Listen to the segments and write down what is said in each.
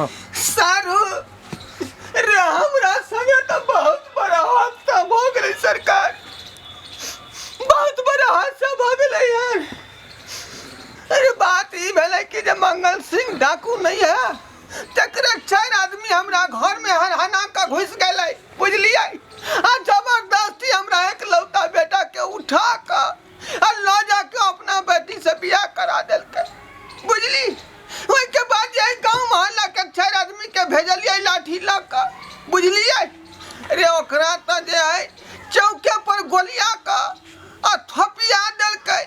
सारू रे, हमरा संगे तऽ बहुत बड़ा हादसा भऽ गेलै सरकार, बहुत बड़ा हादसा भऽ गेलै यार। अरे बात ई भेलै कि जे मंगल सिंह डाकू नहीं है, तकरे चारि आदमी हमरा घर में हनहना कऽ घुसि गेलै, बुझलियै? आ जबरदस्ती हमरा एकलौता बेटा के उठा कऽ आ लऽ जाके अपना बेटी से बियाह करा देलकै, बुझली? ओहिके बाद जे गाँव मोहल्ला के चारि आदमी के भेजलियै लाठी लऽ कऽ, बुझलियै रे? ओकरा तऽ जे है चौके पर गोलिया कऽ आ थपिया देलकै।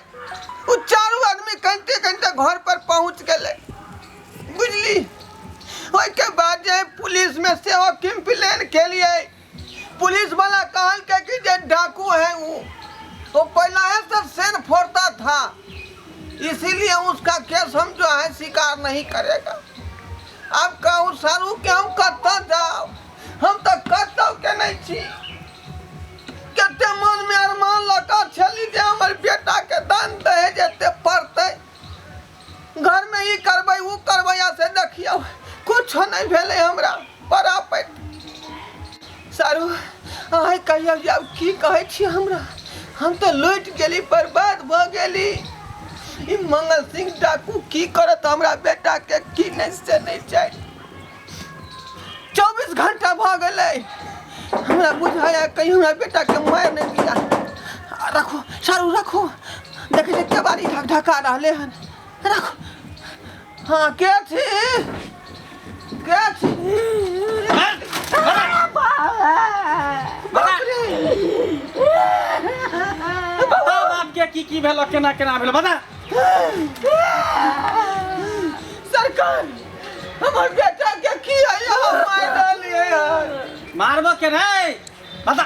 ओ चारू आदमी कनिते कनिते घर पर पहुँच गेलै, बुझली? ओहिके बाद जे है पुलिस में सेहो कम्प्लेन केलियै। पुलिस वाला कहलकै कि जे डाकू है वो पहला है से सेन फोड़ता था, इसीलिए उसका केस हम जो है स्वीकार नहीं करेगा। अब कहूँ सारू के हम कतऽ जाओ? हम तऽ कतौ के नहीं छी। कते मन में अरमान लऽ कऽ छली जे हमर बेटा के दान दहेज एते पड़तै, घर में ई करबै ओ करबै, आ से देखियौ कुछो नहि भेलै हमरा। बड़ा पैत सारू, अहाँ कहियौ जे आब की कहै छी हमरा। हम तऽ लुटि गेली, बर्बाद भऽ गेली। ई मंगल सिंह डाकू की करत हमरा बेटा के, की नहि से नहि चाही। 24 घंटा भऽ गेलै, हमरा बुझाया कहीं हमरा बेटा के मारि नहि दिया। आ, रखो सारू रखो, देखै छियै केबाड़ी ढक ढका रहलै हन, रखो। हाँ, के छी, के छी? बाप रे! बता बाप के की की भेलो, केना केना भेलो, बता। सरकार, हमर बेटा के की है, हम मारि रहलियै हन। मारबो के रे, बता।